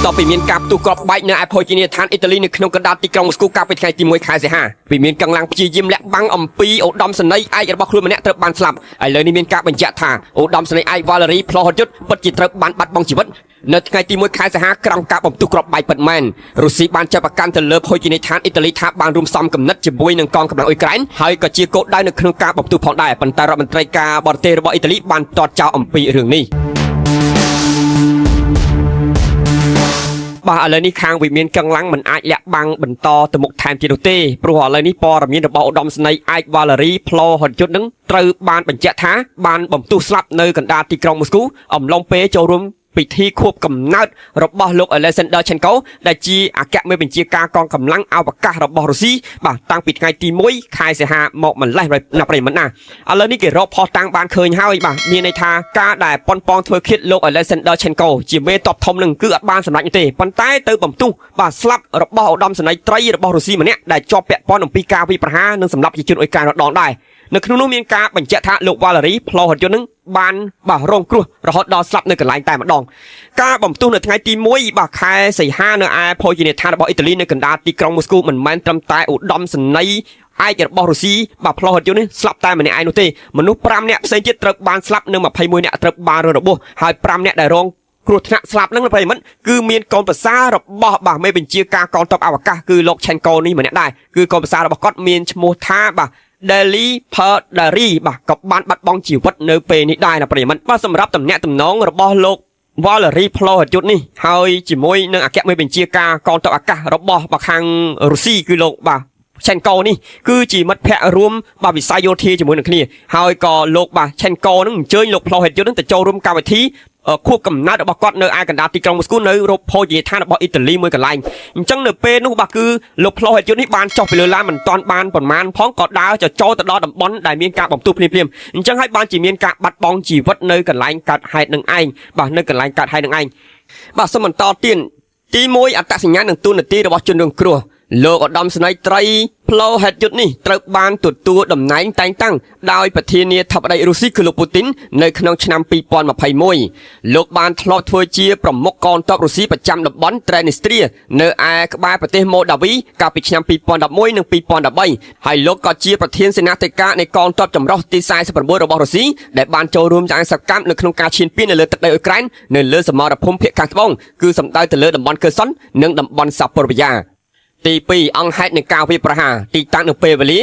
បន្ទាប់ពីមានការផ្ទុះគ្រាប់បែកនៅឯភោជនីយដ្ឋានអ៊ីតាលីនៅក្នុងកណ្ដាលទីក្រុងមូស្គូកាលពីថ្ងៃទី1ខែសីហាវិមានកងឡាំងព្យាយាមលាក់បាំងអំពីឧត្តមសេនីយ៍ឯករបស់ខ្លួនម្នាក់ត្រូវបានស្លាប់ឥឡូវនេះមានការបញ្ជាក់ថាឧត្តមសេនីយ៍ឯកវ៉ាឡេរីផ្លោហយុទ្ធពិតជាត្រូវបានបាត់បង់ជីវិតនៅថ្ងៃទី1ខែសីហាក្រោមការបំផ្ទុះគ្រាប់បែកពិតមែនរុស្ស៊ីបានចាប់ប្រកាន់ទៅលើភោជនីយដ្ឋានអ៊ីតាលីថាបានរួមសំគំនិតជាមួយនឹងកងកម្លាំងអ៊ុយក្រែនហើយក៏ជាគោលដៅនៅក្នុងការបំផ្ទុះផងដែរប៉ុន្តែរដ្ឋមន្ត្រីការបរទេសរបស់អ៊ីតាលីបានទាត់ចោលអំពីរឿងនេះ បាទឥឡូវនេះខាងវិមានកងឡាំងមិនអាចលាក់បាំងបន្តទៅមុខថែមទៀតនោះទេព្រោះឥឡូវនេះព័ត៌មានរបស់ឧត្តមសេនីយ៍ឯកវ៉ាឡេរីផ្លោហុនយុទ្ធនឹងត្រូវបានបញ្ជាក់ថាបានបំផ្ទុះស្លាប់នៅកណ្ដាលទីក្រុងមូស្គូអំឡុងពេលចូលរួមពិធីខួបកំណើតរបស់លោក Alexander Chenko ដែលជាអគ្គមេបញ្ជាការកងកម្លាំងអវកាសរបស់រុស្ស៊ីបាទតាំងពីថ្ងៃទី1ខែសីហាមកម្លេះណាប្រិយមិត្តណាឥឡូវនេះគេរកផុសតាំងបានឃើញហើយបាទមានន័យថាការដែលប៉ុនប៉ងធ្វើឃាតលោក Alexander Chenko ជាមេតបធំនឹងគឺអត់បានសម្រេចនោះទេប៉ុន្តែទៅបំផ្ទុះបាទស្លាប់របស់ឧត្តមសេនីយ៍ត្រីរបស់រុស្ស៊ីម្នាក់ដែលជាប់ពាក់ព័ន្ធអំពីការវិប្រហារនិងសម្លាប់ប្រជាជនអ៊ុយក្រែនរដងដែរនៅក្នុងនោះមានការបញ្ជាក់ថាលោកវ៉ាឡេរីផ្លោហថយន្តនឹងបានបាទរងគ្រោះរហូតដល់ស្លាប់នៅកន្លែងតែម្ដងការបំផ្ទុះនៅថ្ងៃទី1បាទខែសីហានៅឯភោជនីយដ្ឋានរបស់អ៊ីតាលីនៅកណ្ដាលទីក្រុងមូស្គូមិនមែនត្រឹមតែឧត្តមសេនីយ៍ឯករបស់រុស្ស៊ីបាទផ្លោហថយន្តនេះស្លាប់តែម្នាក់ឯងនោះទេមនុស្ស5នាក់ផ្សេងទៀតត្រូវបានស្លាប់និង21នាក់ត្រូវបានរងរបួសហើយ5នាក់ដែលរងគ្រោះថ្នាក់ស្លាប់នឹងប្រិយមិត្តគឺមានកូនប្រសាររបស់បាទមេបញ្ជាការកងទ័ពអវកាសគឺលោកឆេនកូនេះម្នាក់ដែរគឺកូនប្រសាររបស់គាត់មានឈ្មោះថាបាទ Daily Perdari បាទក៏បានបាត់បង់ជីវិតនៅពេលនេះដែរណាប្រិយមិត្តបាទសម្រាប់តំណាក់តំណងរបស់លោក Valery ផ្លោហយុទ្ធនេះហើយជាមួយនឹងអគ្គមេបញ្ជាការកងទ័ពអាកាសរបស់បាទខាងរុស្ស៊ីគឺលោកបាទឆេនកោនេះគឺជាមិត្តភ័ក្តិរួមបាទវិស័យយោធាជាមួយនឹងគ្នាហើយក៏លោកបាទឆេនកោនឹងអញ្ជើញលោកផ្លោហយុទ្ធនឹងទៅចូលរួមកម្មវិធីខួបកំណើតរបស់គាត់នៅឯកណ្ដាលទីក្រុងមូស្គូនៅរោគភោជនីយដ្ឋានរបស់អ៊ីតាលីមួយកន្លែងអញ្ចឹងនៅពេលនោះបាទគឺលោកផ្លោហយុទ្ធនេះបានចុះពីលើឡានមិនទាន់បានប៉ុន្មានផងក៏ដើរចចូលទៅដល់តំបន់ដែលមានការបំផ្ទុះភ្លាមៗអញ្ចឹងហើយបានជាមានការបាត់បង់ជីវិតនៅកន្លែងកើតហេតុនឹងឯងបាទនៅកន្លែងកើតហេតុនឹងឯងបាទសូមបន្តទៀតទី1អត្តសញ្ញាណនិងទូនាទីរបស់ជនរងគ្រោះលោកឧត្តមសេនីយ៍ត្រីផ្លោហេតយុទ្ធនេះត្រូវបានទទួលតំណែងតែងតាំងដោយប្រធានាធិបតីរុស្ស៊ីគឺលោកពូទីននៅក្នុងឆ្នាំ2021លោកបានធ្លាប់ធ្វើជាប្រមុខកងទ័ពរុស្ស៊ីប្រចាំតំបន់ត្រេនីស្ទ្រានៅឯក្បែរប្រទេសម៉ូដាវីកាលពីឆ្នាំ2011និង2013ហើយលោកក៏ជាប្រធានសេនាធិការនៃកងទ័ពចម្រុះទី49របស់រុស្ស៊ីដែលបានចូលរួមយ៉ាងសកម្មនៅក្នុងការឈានពាននៅលើទឹកដីអ៊ុយក្រែននៅលើសមរភូមិភាគខាងត្បូងគឺសំដៅទៅលើតំបន់ខឺសុននិងតំបន់សាពូរីយ៉ាទី2អង្គហេតុនៃការវាយប្រហារទីតាំងនៅពេលវេលា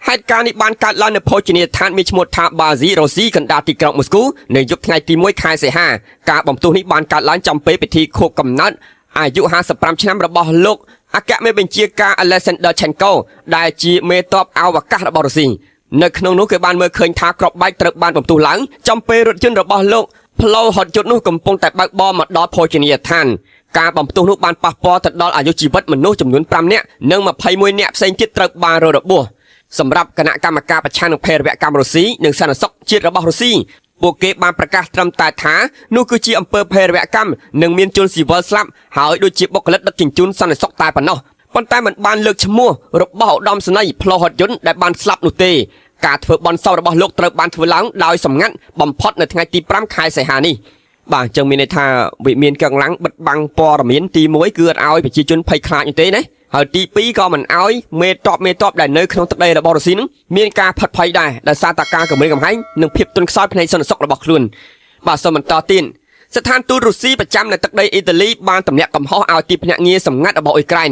ហេតុការណ៍នេះបានកើតឡើងនៅភោជនីយដ្ឋានមានឈ្មោះថាបាស៊ីរ៉ូស៊ីកណ្ដាលទីក្រុងមូស្គូនៅយប់ថ្ងៃទី1ខែសីហាការបំផ្ទុះនេះបានកើតឡើងចំពេលពិធីខួបកំណើតអាយុ55ឆ្នាំរបស់លោកអគ្គមេបញ្ជាការ Alexander Chenko ដែលជាមេតបអវកាសរបស់រុស្ស៊ីនៅក្នុងនោះគេបានមើលឃើញថាគ្រាប់បែកត្រូវបានបំផ្ទុះឡើងចំពេលរថយន្តរបស់លោកផ្លូវហត់យុទ្ធនោះកំពុងតែបើកបរមកដល់ភោជនីយដ្ឋានការបំផ្ទុះនោះបានប៉ះពាល់ទៅដល់អាយុជីវិតមនុស្សចំនួន5នាក់និង21នាក់ផ្សេងទៀតត្រូវបានរងរបួសសម្រាប់គណៈកម្មការប្រឆាំងនឹងភេរវកម្មរុស្ស៊ីនិងសន្តិសុខជាតិរបស់រុស្ស៊ីពួកគេបានប្រកាសត្រឹមតែថានោះគឺជាអំពើភេរវកម្មនិងមានជនស៊ីវិលស្លាប់ហើយដូចជាបុគ្គលិកដឹកជញ្ជូនសន្តិសុខតែប៉ុណ្ណោះប៉ុន្តែមិនបានលើកឈ្មោះរបស់ឧត្តមសេនីយ៍ផ្លោហថយន្តដែលបានស្លាប់នោះទេការធ្វើបន់សពរបស់លោកត្រូវបានធ្វើឡើងដោយសម្ងាត់បំផុតនៅថ្ងៃទី5ខែសីហានេះបាទអញ្ចឹងមានន័យថាវិមានកងឡាំងបិទបាំងព័ត៌មានទី1គឺអត់ឲ្យប្រជាជនភ័យខ្លាចនោះទេណាហើយទី2ក៏មិនឲ្យមេតបដែលនៅក្នុងទឹកដីរបស់រុស្ស៊ីនឹងមានការផិតភ័យដែរដោយសារតែការគំរាមកំហែងនិងភាពទន់ខ្សោយផ្នែកសន្តិសុខរបស់ខ្លួនបាទសូមបន្តទៀតស្ថានទូតរុស្ស៊ីប្រចាំនៅទឹកដីអ៊ីតាលីបានទម្លាក់កំហុសឲ្យទីភ្នាក់ងារសម្ងាត់របស់អ៊ុយក្រែន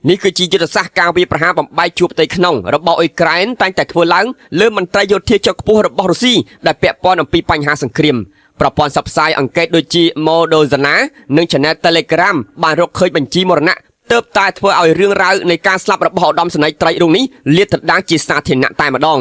នេះគឺជាយុទ្ធសាស្ត្រការវាយប្រហារបំបែកជួបផ្ទៃក្នុងរបស់អ៊ុយក្រែនតែងតែធ្វើឡើងលើមន្ត្រីយោធាជាន់ខ្ពស់របស់រុស្ស៊ីដែលពាក់ព័ន្ធអំពីបញ្ហាសង្គ្រាមប្រព័ន្ធផ្សព្វផ្សាយអង្កេតដូចជា Modozana និង Channel Telegram បានរកឃើញបញ្ជីមរណៈទើបតែធ្វើឲ្យរឿងរ៉ាវនៃការស្លាប់របស់ឧត្តមសេនីយ៍ត្រីរូបនេះលាតត្រដាងជាសាធារណៈតែម្ដង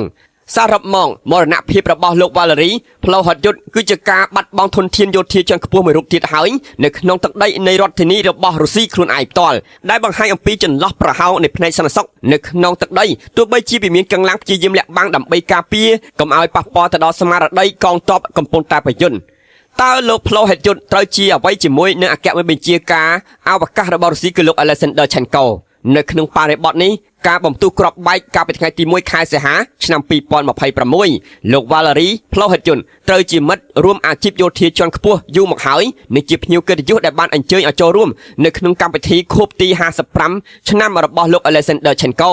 សរុបមកមរណភាពរបស់លោកវ៉ាឡេរីផ្លូវហត់យុទ្ធគឺជាការបាត់បង់ធនធានយោធាជាន់ខ្ពស់មួយរូបទៀតហើយនៅក្នុងទឹកដីនៃរដ្ឋធានីរបស់រុស្ស៊ីខ្លួនឯងផ្ទាល់ដែលបង្ហាញអំពីចន្លោះប្រហោងនៃផ្នែកសន្តិសុខនៅក្នុងទឹកដីទោះបីជាវិមានកងឡាំងព្យាយាមលាក់បាំងដើម្បីការពារកុំឲ្យប៉ះពាល់ទៅដល់ស្មារតីកងទ័ពកំពុងតែប្រយុទ្ធតើលោកផ្លោហេតយុទ្ធត្រូវជាអ្វីជាមួយនឹងអគ្គមេបញ្ជាការអវកាសរបស់រុស្ស៊ីគឺលោក Alexander Chenko នៅក្នុងបរិបទនេះការបំផ្ទុះគ្រាប់បែកកាលពីថ្ងៃទី1ខែសីហាឆ្នាំ2026លោកវ៉ាឡេរីផ្លូហិតយុនត្រូវជាមិត្តរួមអាជីពយោធាជាន់ខ្ពស់យូរមកហើយនិងជាភ្ញៀវកិត្តិយសដែលបានអញ្ជើញឲ្យចូលរួមនៅក្នុងកម្មវិធីខួបទី55ឆ្នាំរបស់លោក Alexander Chenko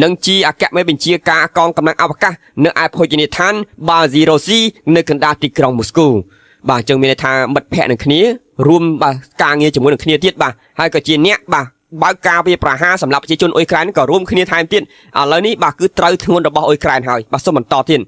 និងជាអគ្គមេបញ្ជាការកងកម្លាំងអវកាសនៅឯភោជនីយដ្ឋានបាស៊ីរ៉ូស៊ីនៅកណ្ដាលទីក្រុងមូស្គូបាទអញ្ចឹងមានន័យថាមិត្តភ័ក្តិនឹងគ្នារួមបាទការងារជាមួយនឹងគ្នាទៀតបាទហើយក៏ជាអ្នកបាទបើកការវាយប្រហារសម្រាប់ប្រជាជនអ៊ុយក្រែនក៏រួមគ្នាថែមទៀតឥឡូវនេះបាទគឺត្រូវធ្ងន់របស់អ៊ុយក្រែនហើយបាទសូមបន្តទៀត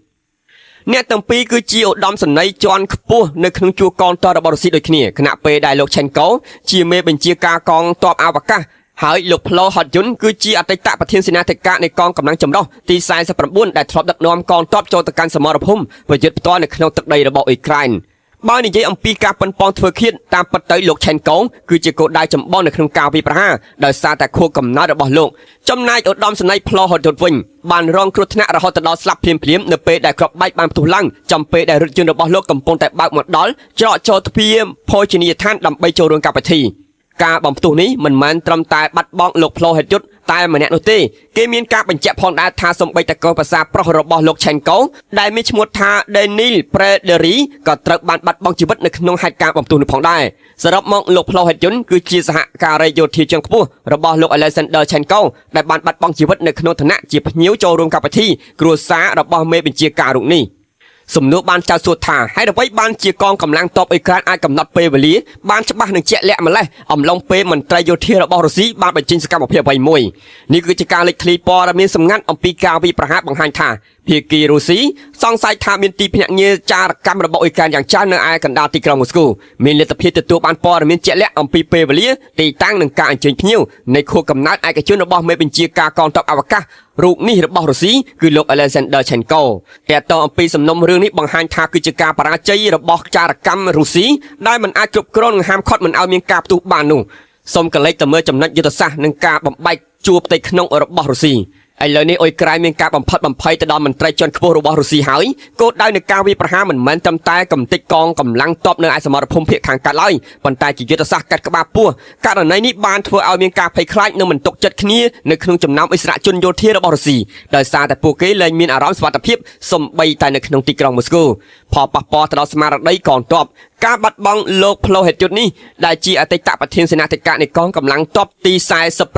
អ្នកទាំងពីរគឺជាឧត្តមសេនីយ៍ជាន់ខ្ពស់នៅក្នុងជួរកងទ័ពរបស់រុស្ស៊ីដូចគ្នាខណៈពេលដែលលោកឆេនកូជាមេបញ្ជាការកងទ័ពអវកាសហើយលោកផ្លូហតយុនគឺជាអតីតប្រធានសេនាធិការនៃកងកម្លាំងចម្រុះទី49ដែលធ្លាប់ដឹកនាំកងទ័ពចូលទៅកាន់សមរភូមិប្រយុទ្ធផ្ទាល់នៅក្នុងទឹកដីរបស់អ៊ុយក្រែនបើនិយាយអំពីការប៉ុនប៉ងធ្វើឃាតតាមពិតទៅលោកឆេនកងគឺជាគោលដៅចម្បងនៅក្នុងការវាយប្រហារដោយសារតែខួបកំណត់របស់លោកចំណែកឧត្តមសេនីយ៍ផ្លូហតយុនវិញបានរងគ្រោះថ្នាក់រហូតដល់ស្លាប់ភ្លាមៗនៅពេលដែលគ្រាប់បែកបានផ្ទុះឡើងចំពេលដែលរថយន្តរបស់លោកកំពុងតែបើកមកដល់ច្រកចូលទ្វារភោជនីយដ្ឋានដើម្បីចូលរួមកម្មវិធីការបំផ្ទុះនេះមិនមែនត្រឹមតែបាត់បង់លោកផ្លូហេតយុទ្ធតែម្នាក់នោះទេគេមានការបញ្ជាក់ផងដែរថាសូម្បីតែកូនប្រសាប្រុសរបស់លោកឆេនកូដែលមានឈ្មោះថាដេនីលប្រេដេរីក៏ត្រូវបានបាត់បង់ជីវិតនៅក្នុងហេតុការណ៍បំផ្ទុះនោះផងដែរសរុបមកលោកផ្លូហេតយុនគឺជាសហការីយោធាជាន់ខ្ពស់របស់លោក Alexander Chenko ដែលបានបាត់បង់ជីវិតនៅក្នុងឋានៈជាភ្ញៀវចូលរួមកម្មវិធីគ្រួសាររបស់មេបញ្ជាការរូបនេះសំណួរបានចោទសួរថាហេតុអ្វីបានជាកងកម្លាំងទ័ពអ៊ុយក្រែនអាចកំណត់ពេលវេលាបានច្បាស់និងជាក់លាក់ម្លេះអំឡុងពេលមន្ត្រីយោធារបស់រុស្ស៊ីបានបញ្ចេញសកម្មភាពអ្វីមួយនេះគឺជាការលេចធ្លាយព័ត៌មានសម្ងាត់អំពីការវាយប្រហារបង្ហាញថាភាគីរុស្ស៊ីសង្ស័យថាមានទីភ្នាក់ងារចារកម្មរបស់អ៊ុយក្រែនយ៉ាងច្រើននៅឯកណ្ដាលទីក្រុងមូស្គូមានលទ្ធភាពទទួលបានព័ត៌មានជាក់លាក់អំពីពេលវេលាទីតាំងនិងការអញ្ជើញភ្ញៀវនៃខួបកំណើតឯកជនរបស់មេបញ្ជាការកងទ័ពអវកាសរូបនេះរបស់រុស្ស៊ីគឺលោក Alexander Chenko តែតអំពីសំណុំរឿងនេះបង្ហាញថាគឺជាការបរាជ័យរបស់ចារកម្មរុស្ស៊ីដែលមិនអាចគ្រប់គ្រងនិងហាមឃាត់មិនឲ្យមានការផ្ទុះបាននោះសូមកលេចទៅមើលចំណុចយុទ្ធសាស្ត្រនិងការបំបែកជួរផ្ទៃក្នុងរបស់រុស្ស៊ីឥឡូវនេះអ៊ុយក្រែនមានការបំផិតបំភ័យទៅដល់មន្ត្រីជាន់ខ្ពស់របស់រុស្ស៊ីហើយគោលដៅនៃការវាយប្រហារមិនមែនត្រឹមតែកំទេចកងកម្លាំងទ័ពនៅឯសមរភូមិភាគខាងកើតឡើយប៉ុន្តែជាយុទ្ធសាស្ត្រកាត់ក្បាលពោះករណីនេះបានធ្វើឲ្យមានការភ័យខ្លាចនិងមិនទុកចិត្តគ្នានៅក្នុងចំណោមអិសរាជជនយោធារបស់រុស្ស៊ីដោយសារតែពួកគេលែងមានអារម្មណ៍សុវត្ថិភាពសូម្បីតែនៅក្នុងទីក្រុងមូស្គូផលប៉ះពាល់ទៅដល់ស្មារតីកងទ័ពការបាត់បង់លោកផ្លូហេតយុទ្ធនេះដែលជាអតីតប្រធានសេនាធិការនៃកងកម្លាំងទ័ពទី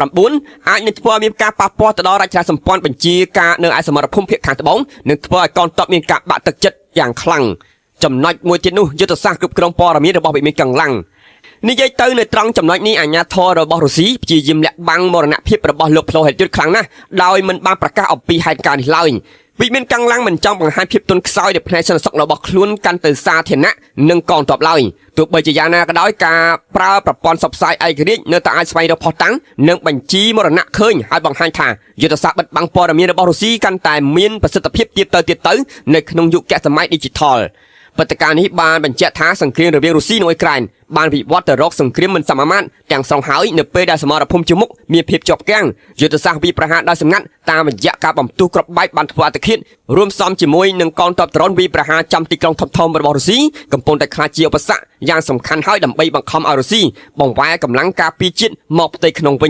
49អាចនឹងធ្វើឲ្យមានការប៉ះពាល់ទៅដល់រចនាសម្ព័ន្ធបញ្ជាការនៅឯសមរភូមិភាគខាងត្បូងនិងធ្វើឲ្យកងទ័ពមានការបាក់ទឹកចិត្តយ៉ាងខ្លាំងចំណុចមួយទៀតនោះយុទ្ធសាស្ត្រគ្រប់គ្រងព័ត៌មានរបស់វិមានកម្លាំងនិយាយទៅនៅត្រង់ចំណុចនេះអាជ្ញាធររបស់រុស្ស៊ីព្យាយាមលាក់បាំងមរណភាពរបស់លោកផ្លូហេតយុទ្ធខ្លាំងណាស់ដោយមិនបានប្រកាសអំពីហេតុការណ៍នេះឡើយវិមានកាំងឡាំងមិនចង់បង្ហាញភាពទន់ខ្សោយនៃផ្នែកសន្តិសុខរបស់ខ្លួនកាន់ទៅសាធារណៈនិងកងទ័ពឡើយទោះបីជាយ៉ាងណាក៏ដោយការប្រើប្រព័ន្ធផ្សព្វផ្សាយឯករាជ្យនៅតែអាចស្វែងរកភស្តុតាងនិងបញ្ជីមរណៈឃើញហើយបង្ហាញថាយុទ្ធសាស្ត្របិទបាំងព័ត៌មានរបស់រុស្ស៊ីកាន់តែមានប្រសិទ្ធភាពទៀតទៅទៀតទៅនៅក្នុងយុគសម័យ Digital ព្រឹត្តិការណ៍នេះបានបញ្ជាក់ថាសង្គ្រាមរវាងរុស្ស៊ីនិងអ៊ុយក្រែនបានវិវត្តទៅរកសង្គ្រាមមិនសមាមាត្រទាំងស្រុងហើយនៅពេលដែលសមរភូមិជាមុខមានភាពជាប់គាំងយុទ្ធសាស្ត្រវាយប្រហារដោយសម្ងាត់តាមរយៈការបំផ្ទុះគ្រាប់បែកបានធ្វើអត្តឃាតរួមផ្សំជាមួយនឹងកងទ័ពដ្រូនវាយប្រហារចំទីក្រុងធំៗរបស់រុស្ស៊ីកំពុងតែក្លាយជាឧបសគ្គយ៉ាងសំខាន់ហើយដើម្បីបង្ខំឲ្យរុស្ស៊ីបង្វែរកម្លាំងការពារជាតិមកផ្ទៃក្នុងវិ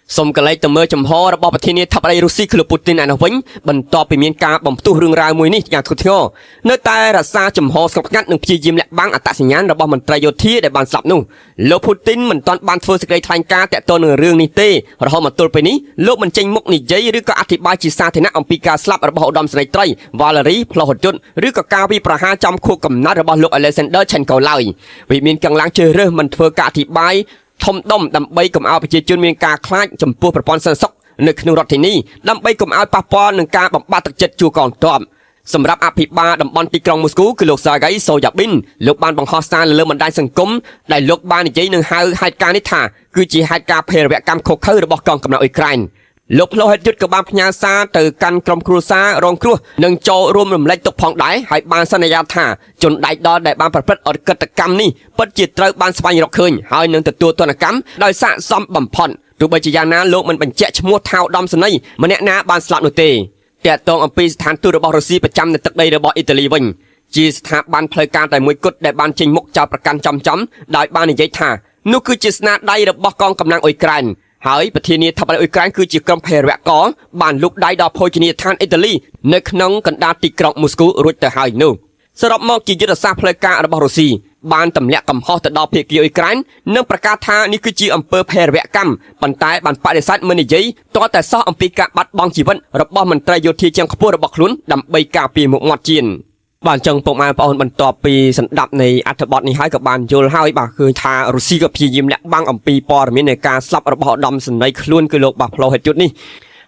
ញសូមកលេចទៅមើលចំហរបស់ប្រធានាធិបតីរុស្ស៊ីគឺលោកពូទីនឯនោះវិញបន្ទាប់ពីមានការបំផ្ទុះរឿងរ៉ាវមួយនេះយ៉ាងធ្ងន់ធ្ងរនៅតែរក្សាចំហស្ងប់ស្ងាត់និងព្យាយាមលាក់បាំងអត្តសញ្ញាណរបស់មន្ត្រីយោធាដែលបានស្លាប់នោះលោកពូទីនមិនទាន់បានធ្វើសេចក្តីថ្លែងការណ៍ទាក់ទងនឹងរឿងនេះទេរហូតមកទល់ពេលនេះលោកមិនចេញមុខនិយាយឬក៏អធិប្បាយជាសាធារណៈអំពីការស្លាប់របស់ឧត្តមសេនីយ៍ត្រីវ៉ាឡេរីផ្លូហយុទ្ធឬក៏ការវាយប្រហារចំខួបកំណត់របស់លោក Alexander Chenko ឡើយវិមានកងឡើងជ្រើសរើសមិនធ្វើការអធិប្បាយធំដុំដើម្បីកុំឲ្យប្រជាជនមានការខ្លាចចំពោះប្រព័ន្ធសន្តិសុខនៅក្នុងរដ្ឋធានីដើម្បីកុំឲ្យប៉ះពាល់នឹងការបំបាក់ទឹកចិត្តជួរកងទ័ពសម្រាប់អភិបាលតំបន់ទីក្រុងមូស្គូគឺលោកសាហ្គៃសូយ៉ាប៊ីនលោកបានបង្ហោះសារលើបណ្ដាញសង្គមដែលលោកបាននិយាយនឹងហៅហេតុការណ៍នេះថាគឺជាហេតុការណ៍ភេរវកម្មឃោរឃៅរបស់កងកម្លាំងអ៊ុយក្រែនលោកផ្លូហេតយុទ្ធក៏បានផ្ញើសារទៅកាន់ក្រុមគ្រួសាររងគ្រោះនិងចូលរួមរំលែកទុក្ខផងដែរហើយបានសន្យាថាជនដៃដល់ដែលបានប្រព្រឹត្តអក្រិតកម្មនេះពិតជាត្រូវបានស្វែងរកឃើញហើយនឹងទទួលទណ្ឌកម្មដោយស័ក្តិសមបំផុតទោះបីជាយ៉ាងណាលោកមិនបញ្ជាក់ឈ្មោះថៅដំសនីម្នាក់ណាបានស្លាប់នោះទេតាក់ទងអំពីស្ថានទូតរបស់រុស្ស៊ីប្រចាំនៅទឹកដីរបស់អ៊ីតាលីវិញជាស្ថាប័នផ្លូវការតែមួយគត់ដែលបានចេញមុខចោទប្រកាន់ចំៗដោយបាននិយាយថានោះគឺជាស្នាដៃរបស់កងកម្លាំងអ៊ុយក្រែន ហើយប្រធានាធិបតីអ៊ុយក្រែនគឺជាក្រុមភេរវករបានលូកដៃដល់ភោជនីយដ្ឋានអ៊ីតាលីនៅក្នុងកណ្ដាលទីក្រុងមូស្គូរួចទៅហើយនោះសរុបមកជាយុទ្ធសាស្ត្រផ្លូវការរបស់រុស្ស៊ីបានទម្លាក់កំហុសទៅដល់ភាគីអ៊ុយក្រែននិងប្រកាសថានេះគឺជាអំពើភេរវកម្មប៉ុន្តែបានបដិសេធមិននិយាយទាល់តែសោះអំពីការបាត់បង់ជីវិតរបស់មន្ត្រីយោធាជាន់ខ្ពស់របស់ខ្លួនដើម្បីការពារមុខមាត់ជាតិបាទអញ្ចឹងពុកម៉ែបងប្អូនបន្ទាប់ពីសម្ដាប់នៃអត្ថបទនេះហើយក៏បានយល់ហើយបាទឃើញថារុស្ស៊ីក៏ព្យាយាមលាក់បាំងអំពីព័ត៌មាននៃការស្លាប់របស់ឧត្តមសេនីយ៍ខ្លួនគឺលោកបាផ្លូហេតយុទ្ធនេះ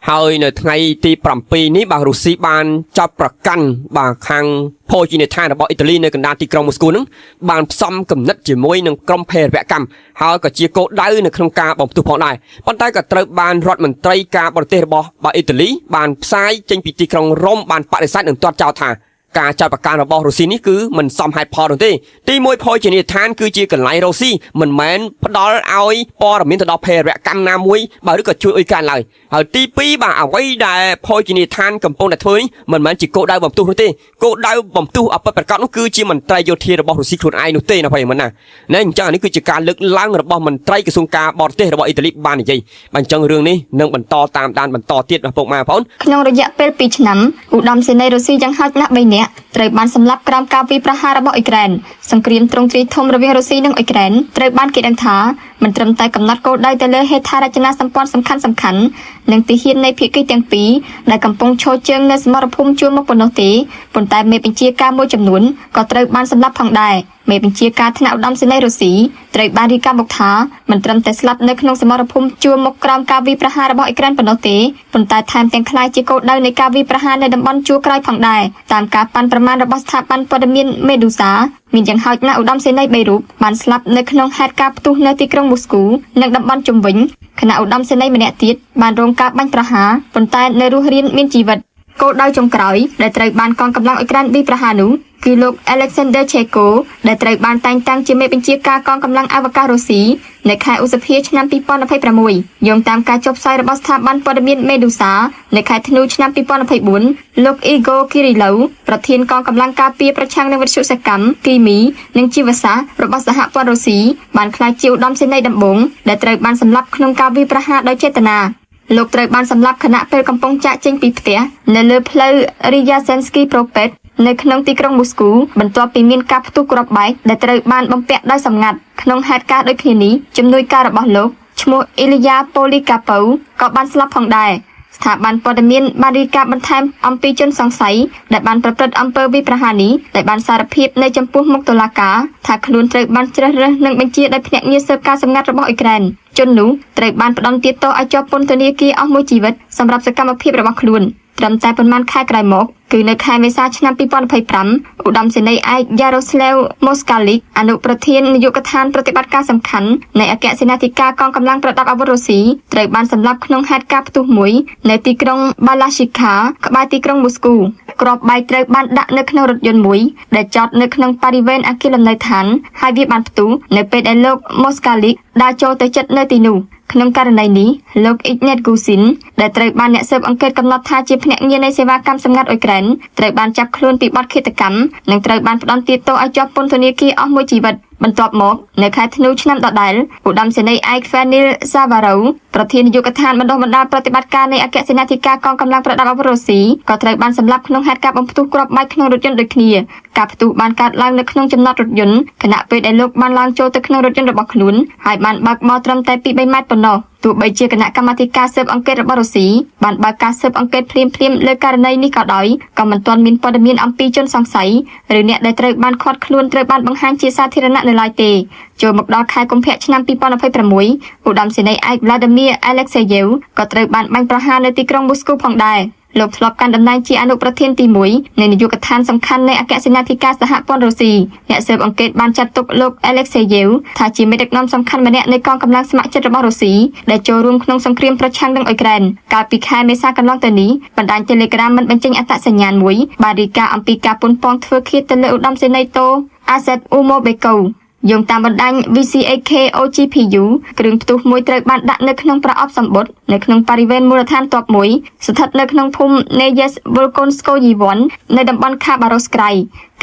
ហើយនៅថ្ងៃទី7នេះបាទរុស្ស៊ីបានចាប់ប្រកាន់បាទខាងភោជនីយដ្ឋានរបស់អ៊ីតាលីនៅកណ្ដាលទីក្រុងមូស្គូនឹងបានផ្សំគំនិតជាមួយនឹងក្រុមភេរវកម្មហើយក៏ជាគោលដៅនៅក្នុងការបំផ្ទុះផងដែរប៉ុន្តែក៏ត្រូវបានរដ្ឋមន្ត្រីការបរទេសរបស់បាទអ៊ីតាលីបានផ្សាយចេញពីទីក្រុងរ៉ូមបានបដិសេធនិងទាត់ចោលថាការចាត់ប្រកាន់របស់រុស្ស៊ីនេះគឺមិនសមហេតុផលនោះទេទីមួយភោជនីយដ្ឋានគឺជាកន្លែងរុស្ស៊ីមិនមែនផ្ដល់ឲ្យព័ត៌មានទៅដល់ភេរវកម្មណាមួយបើឬក៏ជួយអ៊ុយក្រែនឡើយហើយទី2បាទអ្វីដែលភោជនីយដ្ឋានកំពុងតែធ្វើនេះមិនមែនជាគោលដៅបំផ្ទុះនោះទេគោលដៅបំផ្ទុះអពិតប្រាកដនោះគឺជាមន្ត្រីយោធារបស់រុស្ស៊ីខ្លួនឯងនោះទេណាប្រិយមិត្តណាណែអញ្ចឹងអានេះគឺជាការលើកឡើងរបស់មន្ត្រីក្រសួងការបរទេសរបស់អ៊ីតាលីបាននិយាយបាទអញ្ចឹងរឿងនេះនឹងបន្តតាមដានបន្តទៀតបាទពុកម៉ែបងប្អូន ក្នុងរយៈពេល2ឆ្នាំឧត្តមសេនីយ៍រុស្ស៊ីយ៉ាងហោចណាស់3នាក់ត្រូវបានសម្លាប់ក្រោមការវាយប្រហាររបស់អ៊ុយក្រែនសង្គ្រាមទ្រង់ទ្រាយធំរវាងរុស្ស៊ីនិងអ៊ុយក្រែនត្រូវបានគេដឹងថាមិនត្រឹមតែកំណត់គោលដៅទៅលើហេដ្ឋារចនាសម្ព័ន្ធសំខាន់ៗនិងទាហាននៃភាគីទាំងពីរដែលកំពុងឈរជើងនៅសមរភូមិជួរមុខប៉ុណ្ណោះទេប៉ុន្តែមេបញ្ជាការមួយចំនួនក៏ត្រូវបានសម្លាប់ផងដែរមេបញ្ជាការថ្នាក់ឧត្តមសេនីយ៍រុស្ស៊ីត្រូវបានរាយការណ៍មកថាមិនត្រឹមតែស្លាប់នៅក្នុងសមរភូមិជួរមុខក្រោមការវាយប្រហាររបស់អ៊ុយក្រែនប៉ុណ្ណោះទេប៉ុន្តែថែមទាំងក្លាយជាគោលដៅនៃការវាយប្រហារនៅតំបន់ជួរក្រោយផងដែរតាមការប៉ាន់ប្រមាណរបស់ស្ថាប័នព័ត៌មានមេឌូសាមានយ៉ាងហោចណាស់ឧត្តមសេនីយ៍3រូបបានស្លាប់នៅក្នុងហេតុការណ៍ផ្ទុះនៅទីក្រុងមូស្គូនិងតំបន់ជុំវិញខណៈឧត្តមសេនីយ៍ម្នាក់ទៀតបានរងការបាញ់ប្រហារប៉ុន្តែនៅរស់រានមានជីវិតគោលដៅចុងក្រោយដែលត្រូវបានកងកម្លាំងអ៊ុយក្រែនវាយប្រហារនោះគឺលោក Alexander Cheko ដែលត្រូវបានតែងតាំងជាមេបញ្ជាការកងកម្លាំងអវកាសរុស្ស៊ីនៅខែឧសភាឆ្នាំ2026យោងតាមការចុះផ្សាយរបស់ស្ថាប័នព័ត៌មានមេឌូសានៅខែធ្នូឆ្នាំ2024លោក Igor Kirillov ប្រធានកងកម្លាំងការពារប្រឆាំងនឹងវិទ្យុសកម្មគីមីនិងជីវសាស្ត្ររបស់សហព័ន្ធរុស្ស៊ីបានក្លាយជាឧត្តមសេនីយ៍ដំបូងដែលត្រូវបានសម្លាប់ក្នុងការវាយប្រហារដោយចេតនាលោកត្រូវបានសម្លាប់ខណៈពេលកំពុងចាកចេញពីផ្ទះនៅលើផ្លូវ Ryazensky Prospekt នៅក្នុងទីក្រុងមូស្គូបន្ទាប់ពីមានការផ្ទុះគ្រាប់បែកដែលត្រូវបានបំពាក់ដោយសម្ងាត់ក្នុងហេតុការណ៍ដូចគ្នានេះជំនួយការរបស់លោកឈ្មោះអ៊ីលីយ៉ាប៉ូលីកាពៅក៏បានស្លាប់ផងដែរស្ថាប័នព័ត៌មានបានរាយការណ៍បន្ថែមអំពីជនសង្ស័យដែលបានប្រព្រឹត្តអំពើវាយប្រហារនេះដែលបានសារភាពនៅចំពោះមុខតុលាការថាខ្លួនត្រូវបានជ្រើសរើសនិងបញ្ជាដោយភ្នាក់ងារស៊ើបការសម្ងាត់របស់អ៊ុយក្រែនជននោះត្រូវបានផ្ដន្ទាទោសឲ្យជាប់ពន្ធនាគារអស់មួយជីវិតសម្រាប់សកម្មភាពរបស់ខ្លួនត្រឹមតែប៉ុន្មានខែក្រោយមកគឺនៅខែមេសាឆ្នាំ2025ឧត្តមសេនីយ៍ឯក Yaroslav Moskalik អនុប្រធាននាយកដ្ឋានប្រតិបត្តិការសំខាន់នៃអគ្គសេនាធិការកងកម្លាំងប្រដាប់អាវុធរុស្ស៊ីត្រូវបានសម្លាប់ក្នុងហេតុការណ៍ផ្ទុះមួយនៅទីក្រុង Balashikha ក្បែរទីក្រុងមូស្គូគ្រាប់បែកត្រូវបានដាក់នៅក្នុងរថយន្តមួយដែលចតនៅក្នុងបរិវេណអគារលំនៅឋានហើយវាបានផ្ទុះនៅពេលដែលលោក Moskalik ដើរចូលទៅជិតនៅទីនោះក្នុងករណីនេះលោក Ignet Gusin ដែលត្រូវបានអ្នកស៊ើបអង្កេតកំណត់ថាជាភ្នាក់ងារនៃសេវាកម្មសម្ងាត់អ៊ុយក្រែនត្រូវបានចាប់ខ្លួនពីបទឃាតកម្មនិងត្រូវបានផ្ដន្ទាទោសឲ្យជាប់ពន្ធនាគារអស់មួយជីវិតបន្ទាប់មកនៅខែធ្នូឆ្នាំដដែលឧត្តមសេនីយ៍ឯក Fanil Savarov ប្រធាននាយកដ្ឋានបណ្ដុះបណ្ដាលប្រតិបត្តិការនៃអគ្គសេនាធិការកងកម្លាំងប្រដាប់អាវុធរុស្ស៊ីក៏ត្រូវបានសម្លាប់ក្នុងហេតុការណ៍បំផ្ទុះគ្រាប់បែកក្នុងរថយន្តដូចគ្នាការផ្ទុះបានកើតឡើងនៅក្នុងចំណតរថយន្តខណៈពេលដែលលោកបានឡើងចូលទៅក្នុងរថយន្តរបស់ខ្លួនហើយបានបើកមកត្រឹមតែ2-3ម៉ែត្រប៉ុណ្ណោះទោះបីជាគណៈកម្មាធិការស៊ើបអង្កេតរបស់រុស្ស៊ីបានបើកការស៊ើបអង្កេតភ្លាមៗលើករណីនេះក៏ដោយក៏មិនទាន់មានព័ត៌មានអំពីជនសង្ស័យឬអ្នកដែលត្រូវបានឃាត់ខ្លួនត្រូវបានបង្ហាញជាសាធារណៈនៅឡើយទេចូលមកដល់ខែកុម្ភៈឆ្នាំ2026ឧត្តមសេនីយ៍ឯក Vladimir Alexeyev ក៏ត្រូវបានបាញ់ប្រហារនៅទីក្រុងមូស្គូផងដែរលោកធ្លាប់កាន់តំណែងជាអនុប្រធានទី1នៃនាយកដ្ឋានសំខាន់នៃអគ្គសេនាធិការសហព័ន្ធរុស្ស៊ីអ្នកស៊ើបអង្កេតបានចាត់ទុកលោក Alexeyev ថាជាមេដឹកនាំសំខាន់ម្នាក់នៃកងកម្លាំងស្ម័គ្រចិត្តរបស់រុស្ស៊ីដែលចូលរួមក្នុងសង្គ្រាមប្រឆាំងនឹងអ៊ុយក្រែនកាលពីខែមេសាកន្លងទៅនេះបណ្ដាញ Telegram មិនបញ្ចេញអត្តសញ្ញាណមួយបានរាយការណ៍អំពីការប៉ុនប៉ងធ្វើឃាតទៅលើឧត្តមសេនីយ៍តូ Azet Umobeko យោងតាមបណ្ដាញ VCAK OGPU គ្រឿងផ្ទុះមួយត្រូវបានដាក់នៅក្នុងប្រអប់សំបុត្រនៅក្នុងបរិវេណមូលដ្ឋានទ័ពមួយស្ថិតនៅក្នុងភូមិ Neyes Volkonskoye 1នៅតំបន់ Khabarovsk ក្រៃ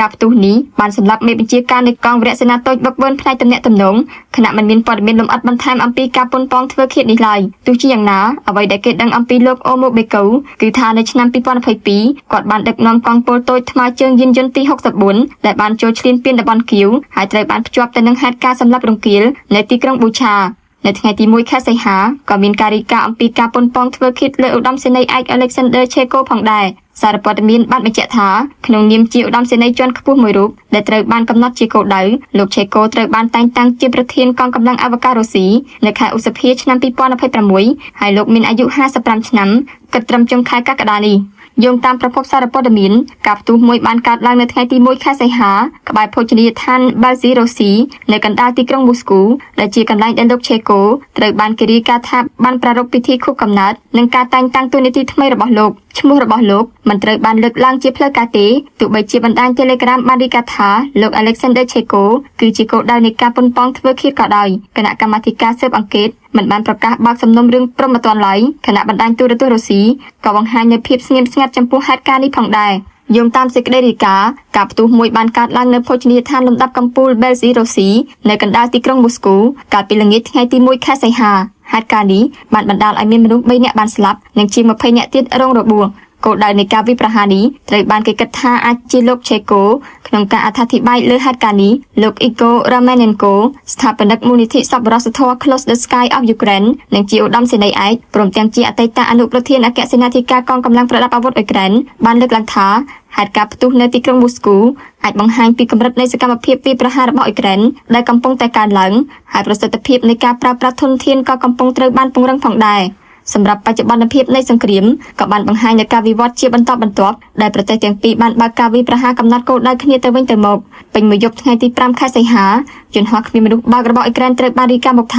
ការផ្ទុះនេះបានសម្លាប់មេបញ្ជាការនៃកងវរៈសេនាតូចវឹកវើផ្នែកទំនាក់ទំនងខណៈមិនមានព័ត៌មានលម្អិតបន្ថែមអំពីការប៉ុនប៉ងធ្វើឃាតនេះឡើយទោះជាយ៉ាងណាអ្វីដែលគេដឹងអំពីលោកអូម៉ូបេកូគឺថានៅឆ្នាំ2022គាត់បានដឹកនាំកងពលតូចថ្មើរជើងយានយន្តទី64ដែលបានចូលឈ្លានពានតំបន់គៀវហើយត្រូវបានភ្ជាប់ទៅនឹងហេតុការណ៍សម្លាប់រង្គាលនៅទីក្រុងប៊ូឆានៅថ្ងៃទី1ខែសីហាក៏មានការរាយការណ៍អំពីការប៉ុនប៉ងធ្វើឃាតលើឧត្តមសេនីយ៍ឯក Alexander Cheko ផងដែរសារព័ត៌មានបានបញ្ជាក់ថាក្នុងនាមជាឧត្តមសេនីយ៍ជាន់ខ្ពស់មួយរូបដែលត្រូវបានកំណត់ជាគោលដៅលោកឆេកូត្រូវបានតែងតាំងជាប្រធានកងកម្លាំងអវកាសរុស្ស៊ីនៅខែឧសភាឆ្នាំ2026ហើយលោកមានអាយុ55ឆ្នាំគិតត្រឹមចុងខែកក្កដានេះយោងតាមប្រភពសារព័ត៌មានការផ្ទុះមួយបានកើតឡើងនៅថ្ងៃទី1ខែសីហាក្បែរភោជនីយដ្ឋានបាល់ស៊ីរុស្ស៊ីនៅកណ្ដាលទីក្រុងមូស្គូដែលជាកន្លែងដែលលោកឆេកូត្រូវបានគេរាយការណ៍ថាបានប្រារព្ធពិធីខួបកំណើតនិងការតែងតាំងតួនាទីថ្មីរបស់លោកឈ្មោះរបស់លោកមិនត្រូវបានលើកឡើងជាផ្លូវការទេទោះបីជាបណ្ដាញ Telegram បានរាយការណ៍ថាលោក Alexander Cheko គឺជាគោលដៅនៃការប៉ុនប៉ងធ្វើឃាតក៏ដោយគណៈកម្មាធិការស៊ើបអង្កេតមិនបានប្រកាសបើកសំណុំរឿងព្រហ្មទណ្ឌឡើយខណៈបណ្ដាញទូរទស្សន៍រុស្ស៊ីក៏បង្ហាញនូវភាពស្ងៀមស្ងាត់ចំពោះហេតុការណ៍នេះផងដែរយោងតាមសេចក្តីរាយការណ៍ការផ្ទុះមួយបានកើតឡើងនៅភោជនីយដ្ឋានលំដាប់កំពូល Belzi Rossi នៅកណ្ដាលទីក្រុងមូស្គូកាលពីល្ងាចថ្ងៃទី1ខែសីហាហេតុការណ៍នេះបានបណ្ដាលឲ្យមានមនុស្ស3នាក់បានស្លាប់និងជាង20នាក់ទៀតរងរបួសគោលដៅនៃការវាយប្រហារនេះត្រូវបានគេគិតថាអាចជាលោកឆេកូក្នុងការអត្ថាធិប្បាយលើហេតុការណ៍នេះលោកអ៊ីកូរ៉ាម៉េណេនកូស្ថាបនិកមូលនិធិសប្បុរសធម៌ Close the Sky of Ukraine និងជាឧត្តមសេនីយ៍ឯកព្រមទាំងជាអតីតអនុប្រធានអគ្គសេនាធិការកងកម្លាំងប្រដាប់អាវុធអ៊ុយក្រែនបានលើកឡើងថាហេតុការណ៍ផ្ទុះនៅទីក្រុងមូស្គូអាចបង្ហាញពីកម្រិតនៃសកម្មភាពវាយប្រហាររបស់អ៊ុយក្រែនដែលកំពុងតែកើនឡើងហើយប្រសិទ្ធភាពនៃការប្រើប្រាស់ធនធានក៏កំពុងត្រូវបានពង្រឹងផងដែរសម្រាប់បច្ចុប្បន្នភាពនៃសង្គ្រាមក៏បានបង្ហាញនូវការវិវត្តជាបន្តបន្ទាប់ដែលប្រទេសទាំងពីរបានបើកការវាយប្រហារកំណត់គោលដៅគ្នាទៅវិញទៅមកពេញមួយយប់ថ្ងៃទី5ខែសីហាយន្តហោះគ្មានមនុស្សបើករបស់អ៊ុយក្រែនត្រូវបានរាយការណ៍មកថា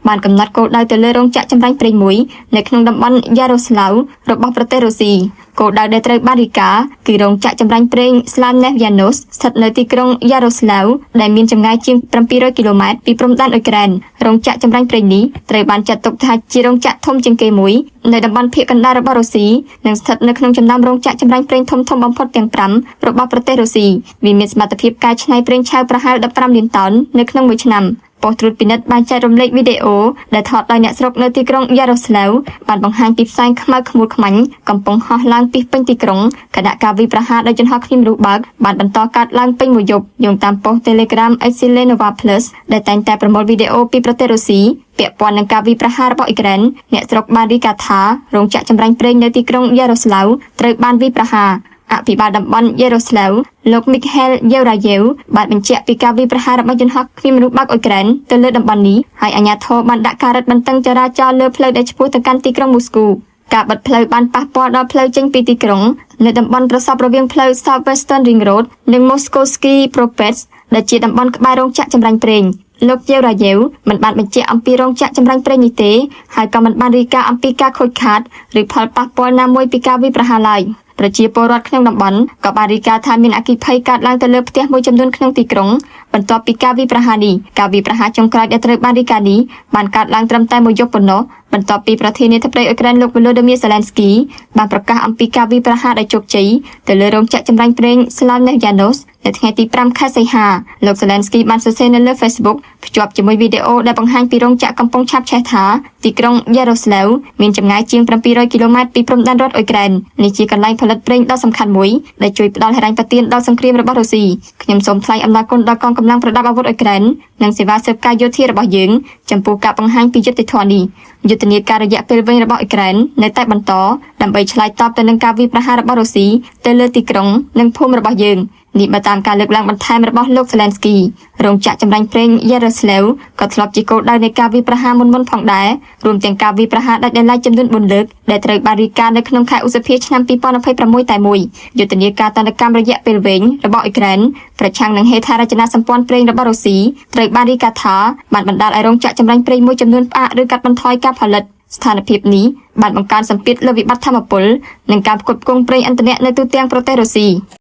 បានកំណត់គោលដៅទៅលើរោងចក្រចម្រាញ់ប្រេងមួយនៅក្នុងតំបន់យ៉ារ៉ូស្លាវរបស់ប្រទេសរុស្ស៊ីគោលដៅដែលត្រូវបានរាយការណ៍គឺរោងចក្រចម្រាញ់ប្រេង Slavneft ស្ថិតនៅទីក្រុងយ៉ារ៉ូស្លាវដែលមានចម្ងាយជាង700គីឡូម៉ែត្រពីព្រំដែនអ៊ុយក្រែនរោងចក្រចម្រាញ់ប្រេងនេះត្រូវបានចាត់ទុកថាជារោងចក្រធំជាងគេមួយនៅតំបន់ភាគកណ្ដាលរបស់រុស្ស៊ីនិងស្ថិតនៅក្នុងចំណោមរោងចក្រចម្រាញ់ប្រេងធំៗបំផុតទាំង5របស់ប្រទេសរុស្ស៊ីវាមានសមត្ថភាពកែច្នៃប្រេងឆៅប្រហែល15លានតោននៅក្នុងមួយឆ្នាំប៉ុស្តិ៍ត្រួតពិនិត្យបានចែករំលែកវីដេអូដែលថតដោយអ្នកស្រុកនៅទីក្រុងយ៉ារ៉ូស្លាវបានបង្ហាញពីផ្សែងខ្មៅខ្មួលខ្មាញ់កំពុងហោះឡើងពីពេញទីក្រុងខណៈការវាយប្រហារដោយយន្តហោះគ្មានមនុស្សបើកបានបន្តកើតឡើងពេញមួយយប់យោងតាមប៉ុស្តិ៍ Telegram Excelenova Plus ដែលតែងតែប្រមូលវីដេអូពីប្រទេសរុស្ស៊ីពាក់ព័ន្ធនឹងការវាយប្រហាររបស់អ៊ុយក្រែនអ្នកស្រុកបានរាយការណ៍ថារោងចក្រចម្រាញ់ប្រេងនៅទីក្រុងយ៉ារ៉ូស្លាវត្រូវបានវាយប្រហារអភិបាលតំបន់យេរូសាឡែមលោកមីខែលយេរ៉ាយេវបានបញ្ជាក់ពីការវាយប្រហាររបស់យន្តហោះគ្មានមនុស្សបើកអ៊ុយក្រែនទៅលើតំបន់នេះហើយអាជ្ញាធរបានដាក់ការរឹតបន្តឹងចរាចរណ៍លើផ្លូវដែលឆ្ពោះទៅកាន់ទីក្រុងមូស្គូការបិទផ្លូវបានប៉ះពាល់ដល់ផ្លូវចេញពីទីក្រុងនៅតំបន់ប្រសពរវាងផ្លូវ South Western Ring Road និង Moskovsky Prospect ដែលជាតំបន់ក្បែររោងចក្រចម្រាញ់ប្រេងលោកយេរ៉ាយេវមិនបានបញ្ជាក់អំពីរោងចក្រចម្រាញ់ប្រេងនេះទេហើយក៏មិនបានរាយការណ៍អំពីការខូចខាតឬផលប៉ះពាល់ណាមួយពីការវាយប្រហារឡើយប្រជាពលរដ្ឋក្នុងតំបន់ក៏បានរាយការណ៍ថាមានអគ្គិភ័យកើតឡើងទៅលើផ្ទះមួយចំនួនក្នុងទីក្រុងបន្ទាប់ពីការវាយប្រហារនេះការវាយប្រហារចុងក្រោយដែលត្រូវបានរាយការណ៍នេះបានកើតឡើងត្រឹមតែមួយយប់ប៉ុណ្ណោះបន្ទាប់ពីប្រធានាធិបតីអ៊ុយក្រែនលោក Volodymyr Zelensky បានប្រកាសអំពីការវាយប្រហារដោយជោគជ័យទៅលើរោងចក្រចម្រាញ់ប្រេង Slavneft នៅថ្ងៃទី5ខែសីហាលោក Zelensky បានសរសេរនៅលើ Facebook ភ្ជាប់ជាមួយវីដេអូដែលបង្ហាញពីរោងចក្រកំពុងឆាបឆេះថាទីក្រុងយ៉ារ៉ូស្លាវមានចម្ងាយជាង700គីឡូម៉ែត្រពីព្រំដែនរដ្ឋអ៊ុយក្រែននេះជាកន្លែងផលិតប្រេងដ៏សំខាន់មួយដែលជួយផ្ដល់ហិរញ្ញប្បទានដល់សង្គ្រាមរបស់រុស្ស៊ីខ្ញុំសូមថ្លែងអំណរគុណដល់កងកម្លាំងប្រដាប់អាវុធអ៊ុយក្រែននិងសេវាស៊ើបការយោធារបស់យើងចំពោះការបង្ហាញពីយុត្តិធម៌នេះយុទ្ធនាការរយៈពេលវែងរបស់អ៊ុយក្រែននៅតែបន្តដើម្បីឆ្លើយតបទៅនឹងការវាយប្រហាររបស់រុស្ស៊ីទៅលើទីក្រុងនិងភូមិរបស់យើងនេះបើតាមការលើកឡើងបន្ថែមរបស់លោក Zelensky រោងចក្រចម្រាញ់ប្រេង Yaroslav ក៏ធ្លាប់ជាគោលដៅនៃការវាយប្រហារមុនៗផងដែររួមទាំងការវាយប្រហារដាច់ដោយឡែកចំនួន4លើកដែលត្រូវបានរាយការណ៍នៅក្នុងខែឧសភាឆ្នាំ2026តែមួយយុទ្ធនាការទណ្ឌកម្មរយៈពេលវែងរបស់អ៊ុយក្រែនប្រឆាំងនឹងហេដ្ឋារចនាសម្ព័ន្ធប្រេងរបស់រុស្ស៊ីត្រូវបានរាយការណ៍ថាបានបណ្ដាលឲ្យរោងចក្រចម្រាញ់ប្រេងមួយចំនួនផ្អាកឬកាត់បន្ថយការផលិតស្ថានភាពនេះបានបង្កើនសម្ពាធលើវិបត្តិថាមពលនិងការផ្គត់ផ្គង់ប្រេងឥន្ធនៈនៅទូទាំងប្រទេសរុស្ស៊ី។